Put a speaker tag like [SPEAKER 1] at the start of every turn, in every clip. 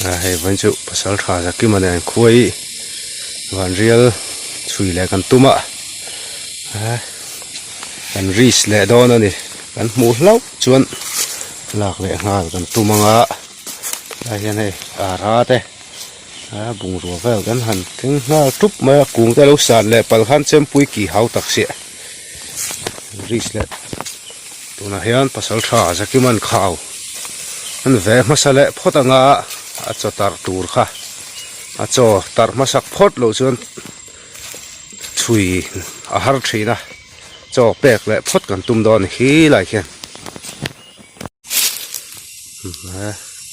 [SPEAKER 1] A hei vawiin chu pasal tha Zakima nen khuai vanrial chhui leh kan tum a kan risk leh dawn a ni kan hmuh hlauh chuan lak leh nghal kan tum ang a tlai hian hei ara te a bungrua vel kan han keng nghal tup mai a kung te a lo san leh pal khan chempui ki hau tak siah risk leh tunah hian pasal tha Zakiman khau an ve hmasa leh phawt anga a chaw tarh tur kha a chaw tarh hmasak phawt loh chuan chhui a har thin a chaw pek leh phawt kan tum dawn a ni hi lai khian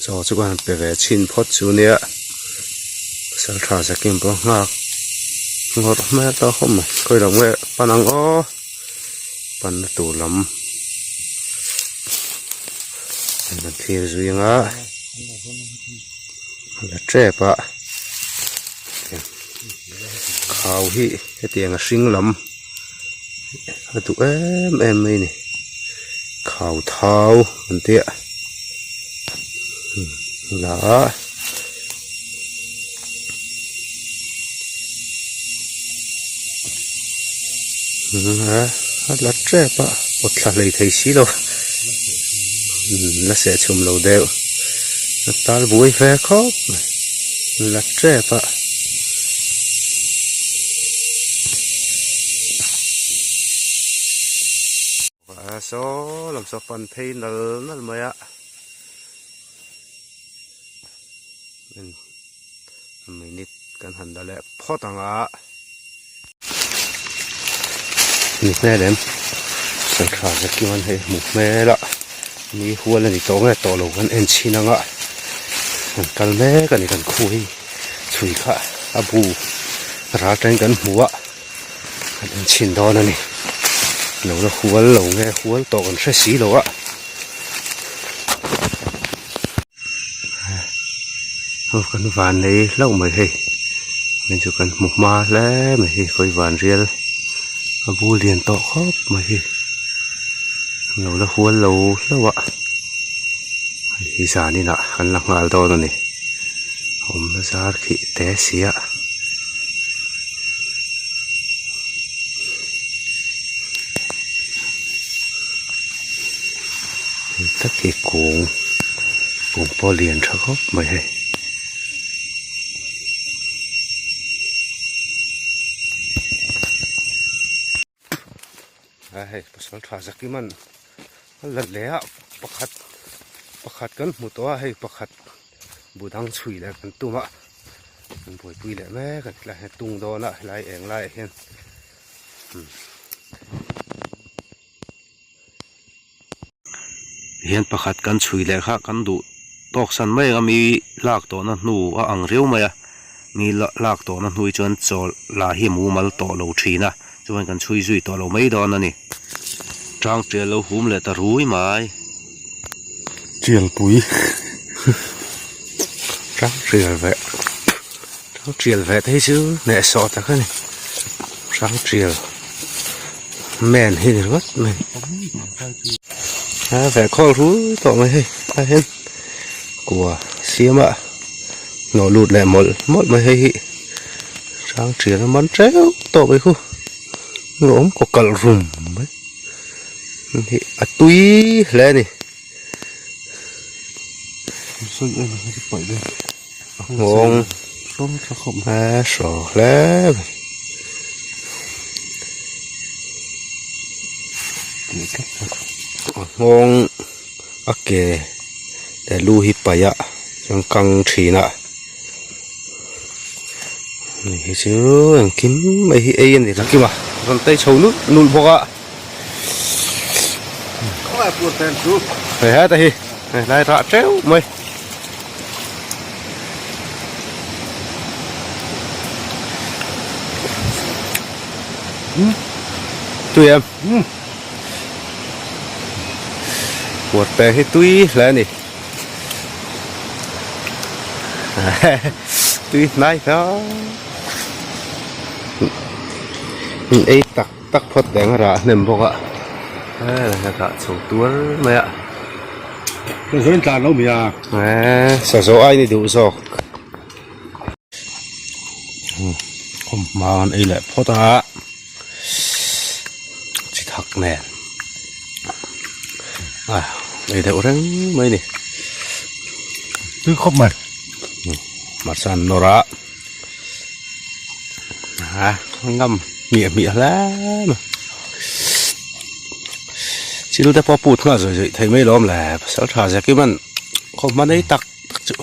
[SPEAKER 1] chaw chu ka han pe ve chhin phawt chu nia pasal tha zakim pawh nghak ngawrh hmel tawh khawp mai khawi lam nge pan ang aw panna tur lam an rawn thlir zui ang a la tep a khau hi hetiang a hring lam a duh em em mai a ni khau thau an tia la a. A la tep a awt thla hlei thei si lo la seh chhum lo deuh a tal buai ve khawp mai la tep a. Saw lam saw pan phei nal nal mai a minute kan han la leh phawt ang a ni hmel em sangha zakian hei hmu hmel a ni hual a ni tawh nge tawh lo kan en chhin ang a kan kal mek a ni kan khu hi chhui kha a bu ral tangin kan hmu a kan en chhin dawn a ni lo la hual lo nge hual tawh kan hre si lo a. Aw kan van nei hlauh mai hei hei chu kan hmu hma hle mai hei khawi van rial a bul lian tawh khawp mai hi lo la hual lo hlauh a hei hi zan inah kan la nghal dawn a ni awmna zar khi te si a. Hei tak hi kung kung pawh lian tha khawp mai hei. A hei pasal tha zakiman a la leh a pakhat pakhat kan hmu tawh a hei pakhat bu dang chhui leh kan tum a an buaipui leh mek a tilai hian tung dawn a helai eng laiah hian. Hian pakhat kan chhui leh kha kan duh tawk san mai ang a mi lak tawhna hnu a ang riau mai a mi lak tawhna hnu hi chuan chaw lah hi mumal tawh lo thin a chuan kan chhui zui tawh lo mai dawn a ni. Tang tial lo hum leh ta rui mai.
[SPEAKER 2] Tial pui.
[SPEAKER 1] Tang tial veh tang tial veh te hi chu hnehsawh tak a ni tang tial men hi ni ringawt mai a veh khawl rui tawh mai hei tlai hian kua siam a hnawh lut leh mawlh mawlh mai hei hi tang tial a man teuh tawh mai khu awm kaw kalh rum mai hi a tui hle a ni. Nghawng a hraw hle mai. Nghawng a ke leh lu hi paih a chuan kang thin a hei hi chu engkim mai hi ei a ni takima rawn tei chho nulh nulh bawk a. Hei heta hi hei lai rah teuh mai. Tui em? Puar peng hi tui hle a ni. Tui hnai hle. Ei tak. Tak phawt teh ang a rah hnem bawk a he hetah chho tuar mai a
[SPEAKER 2] Sazaw in tlan lo mi a.
[SPEAKER 1] Eee sazaw ai ni duh zawk. Khawm hma an ei leh phawt a chi thak nen a ei deuh reng mai a ni.
[SPEAKER 2] Tui khawp mai.
[SPEAKER 1] Hmarcha an nawr a a ngam hmiah hmiah hle mai chil te pawh put nghal zawih zawih thei mai lawm le pasal tha Zekiman khawp hma nei tak tak chu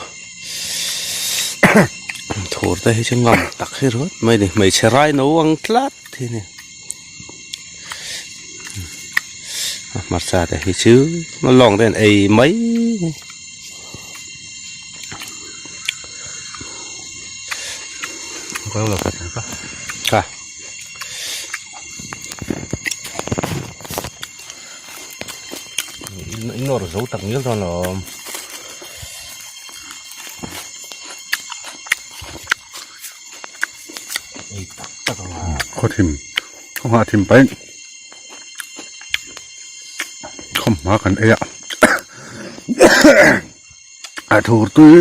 [SPEAKER 1] thur te hi chu ngam tak hi ringawt mai a ni hmeichhe rai no ang tlat hi a ni hmarcha te hi chu lawng te an ei mai. Kha in nawr zo tak ngial dawn alawm. Ei tak tak ang a.
[SPEAKER 2] Khaw thim khaw nghah thim paih khaw hma kan ei a a thur tui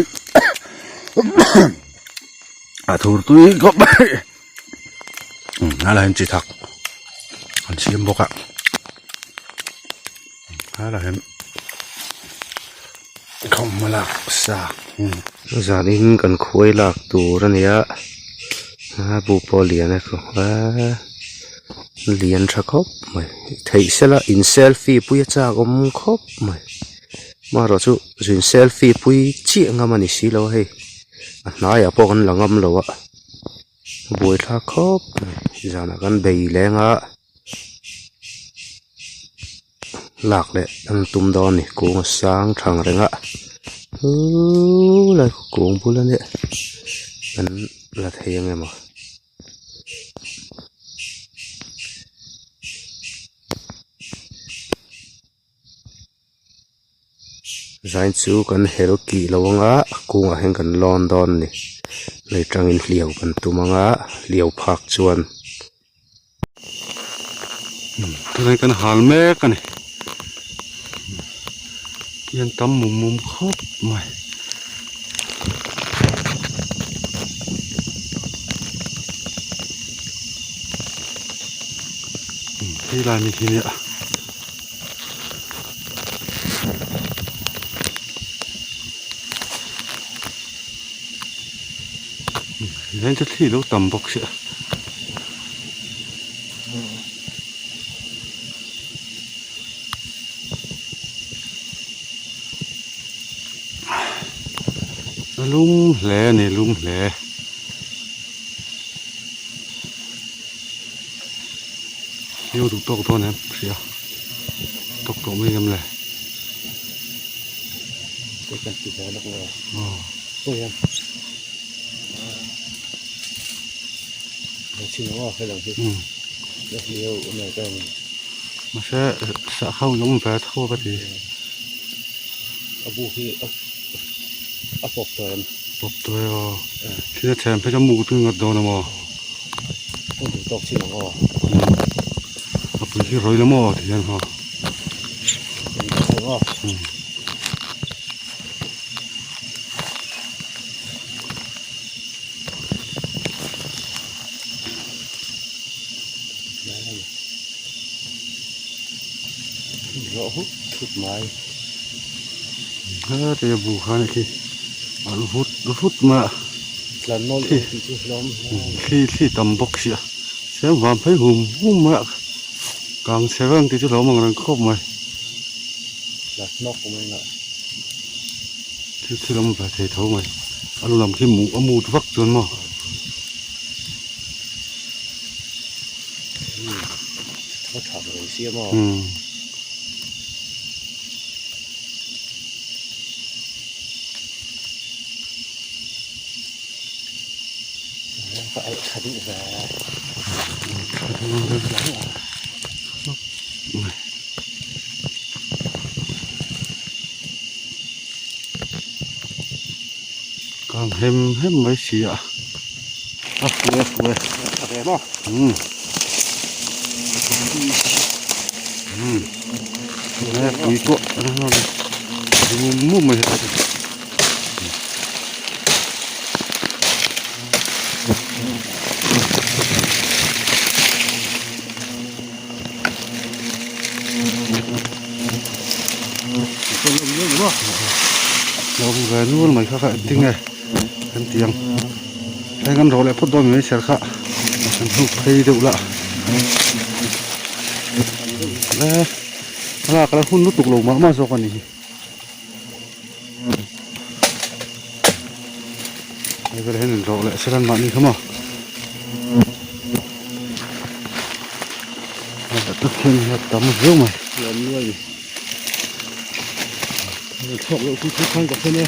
[SPEAKER 2] a thur tui khawp mai a la hian chi thak an siam bawk a a la hian
[SPEAKER 1] Thawmhnaw lak sa zanin kan khuai lak tur a nia a bu pawh a lian a lian tha khawp mai theih sela in selfie pui a chak awm khawp mai amaherawh chu zin selfie pui chiah ngam a ni si lo a hei a hnaiah pawh kan la ngam lo a buaithlak khawp mai zanah kan bei leng a. Lak leh an tum dawn a ni kung a sang thang reng a huuu lai kung bul a nia an la thei ang em aw. Zain chu kan hel kih lo ang a kungah hian kan lawn dawn a ni lei tangin hliau kan tum ang a hliau phak chuan.
[SPEAKER 2] Tunah hian kan hal mek a ni hian tam mum mum khawp mai. Helai mi hi nia. Hian chu thli lo tam bawk sia. A lum hle a ni lum hle. Hliau duh tawk dawn em hria tawk tawh mai ngam le. Mahse sah ho lawng ve tho ka ti. Pawp tawh e aw. Thil a chhem phei chuan muk tui ngat dawn a maw. A pui hi rawi la maw ti hian haw. Heti bu khan khi an vut vut mai a thli thli tam bawk sia cheng van phei hum hum mai a kang chhe reng tih chu hlauhawm ang reng khawp mai thil thil awm ve thei tho mai a lu lam khi a mut vak chuan maw. Kang hem hem mai si a a fu e fu e umm umm pui pawh. ri mum mum mai hi. Lo ve nual mai kha kha engtin nge kan ti ang heng an rawh leh phawt dawn mai ser kha an hnuk phei deuh lah le lak la hun lutuk lo mah mah zawk a ni hi hei vel hian in rawh leh sir an mahni kha maw tak hian a tam viau mai.
[SPEAKER 1] Thawk loh chu thu khan ka khen e.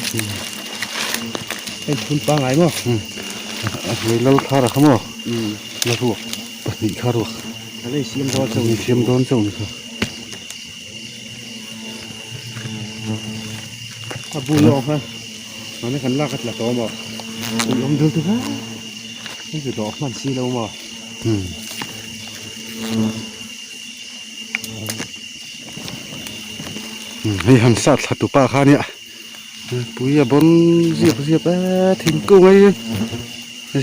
[SPEAKER 1] Hei phun pangai maw?
[SPEAKER 2] Hei lal thar a kha maw? La ruak pahnih kha ruak.
[SPEAKER 1] A lei siam dawn chauh.
[SPEAKER 2] Lei siam dawn chauh ni kha.
[SPEAKER 1] A bu lawng kha mahni kan lak a tla tawh maw? Ui awm deuh te kha hei chu dawh hman si lo maw?
[SPEAKER 2] Hei han sat thla tupa kha nia pui a bawn ziap ziap e thingkung a hian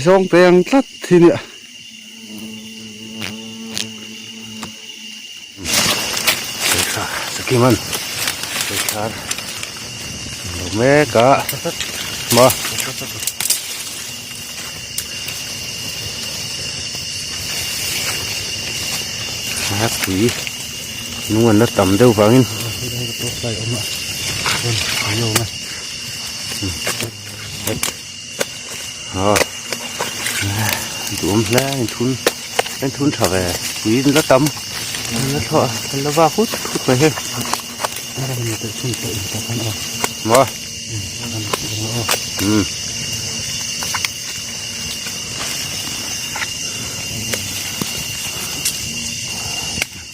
[SPEAKER 2] zawng te ang tlat hi nia.
[SPEAKER 1] Sakiman thar lo mek a maw. A pui nung an la tam deuh vangin aw duhawm hle a inthun a inthun tha ve pui in la tam an la thlawh an la vak hut hut mai hei maw. Umm.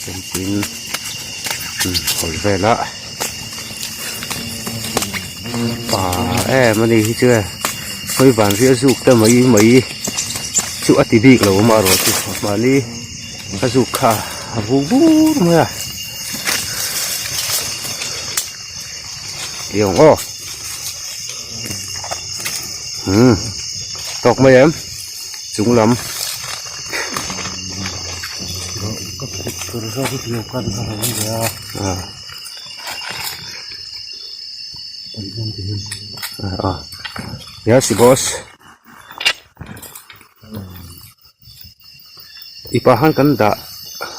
[SPEAKER 1] Chempuiin hawl vel a pa em a ni hi chu e hawi van riah zuk te mai mai chu a ti bik lo amaherawh chu mahni a zuk kha a vuk bur mai a. Ti ang aw umm tawk mai em chung lam ah yes boss I pah khan kan dah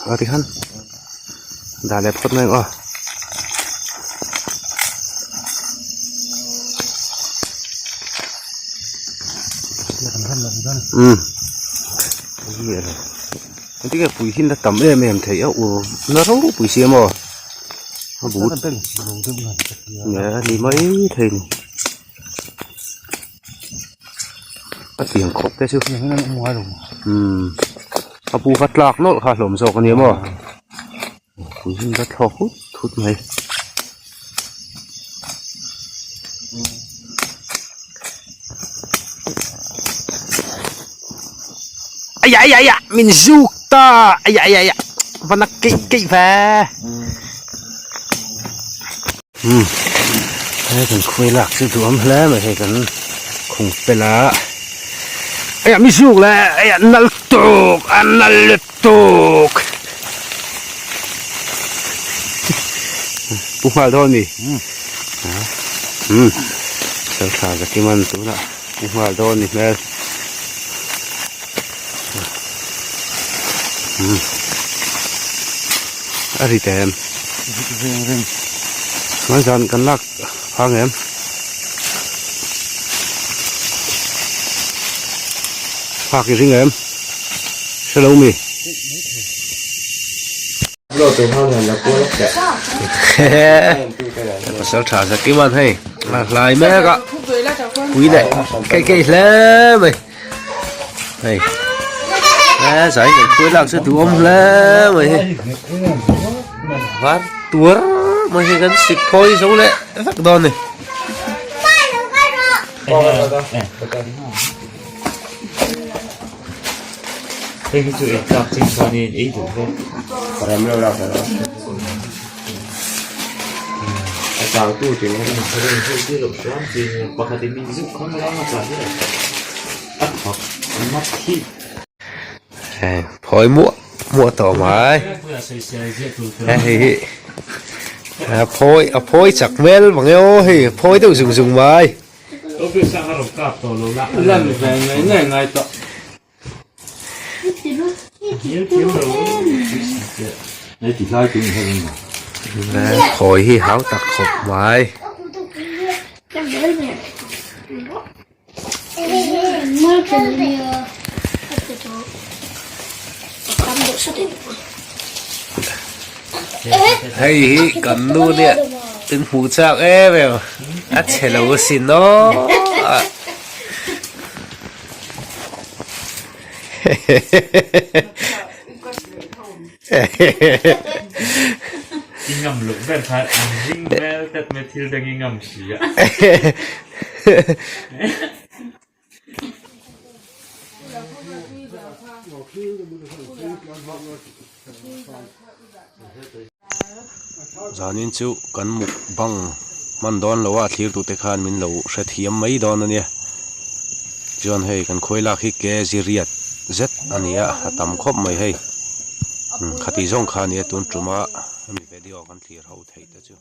[SPEAKER 1] a ti khan dah leh phawt mai ang aw. Umm engtin nge pui hi la tam em em theih a ur na ropui si a maw a but nge a ni mai thei ni. A tiang khawp te chu umm a bu kha tlak nawlh kha hlawm zawk a nia maw pui hi a thlawk hut hut mai. Aiah aiah aiah min zuk ta aiah aiah aiah va na keih keih ve. Umm hei kan khuai lak chu duhawm hle mai hei kan khung pel a eiah mi zuk le eiah nal tuk a nal lutuk pu nghal dawn mi umm sal tha zakiman tunah pu nghal dawn ni hmel umm a ri ta em hmai zan kan lak phang em phak i ring em hre lo mi pasal tha zakiman hei a hlai mek a pui leh keih keih hle mai. Hei he zai kan khuai lak chu duhawm hle mai hei var tuar mai hi kan sik phawi zo leh vek dawn a ni.
[SPEAKER 3] Hei hi chu ei tlak chin chuanin ei duh vek. Chau tu te awm a rawn hawi tir loh hram chi nia pakhat in min zuk khang lang a tah hian a thak a mat hi.
[SPEAKER 1] Heng phawi muah muah tawh mai hei hi a phawi a phawi chak hmel mange aw hei a phawi deuh zung zung mai. Khawi hi hau tak khawp mai. Hei hi kan nu nia in hmuh chak em em a chhe lo asin aw.
[SPEAKER 3] I ngam loh ber khan an ring vel tlat mai thil dang i ngam si a.
[SPEAKER 1] Zanin chu kan mukbang hman dawn lo a thlir tute khan min lo hrethiam mai dawn a nia chuan hei kan khawi lak hi ke ziriat zet a ni a a tam khawp mai hei khati zawng kha a nia tun tuma hemi video kan thlir ho theih te chu.